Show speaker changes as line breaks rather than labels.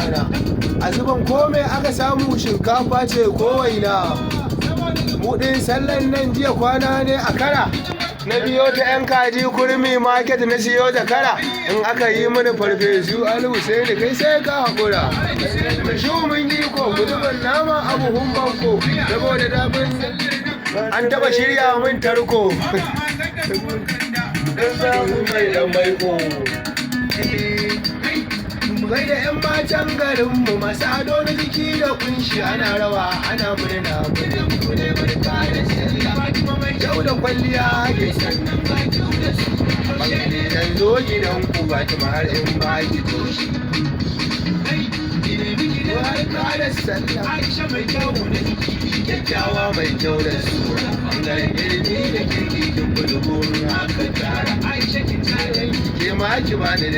rana. A zuban kome aka samu, shinkafa ce ko waina. Buɗin sallan nan jiya kwana ne a kara. Na biyo ta 'yan kaji Kurmi Market na siyo zakara. In aka yi mini farfesu, Alhusaini, kai sai ka haƙura. Da shumin iko guduban nama a buhun banko. Saboda dafin an taɓa shirya min tarko. Don samun mai dan maiko. Gai da 'yan matan garinmu masu ado na jiki da kunshi, ana rawa ana murna, mu ne barka da sallah. Kyau da kwalliya ke sannan ba kyau da su. Zan zo gidanku Fatima har in ba ki toshi. Barka da sallah.
Aisha mai kyau na jiki.
Kyakkyawa mai kyau da sura. Bangaren ilimi da kirki kin fi dubu aka tara.
Aisha kin tare.
Ke ma ki bani.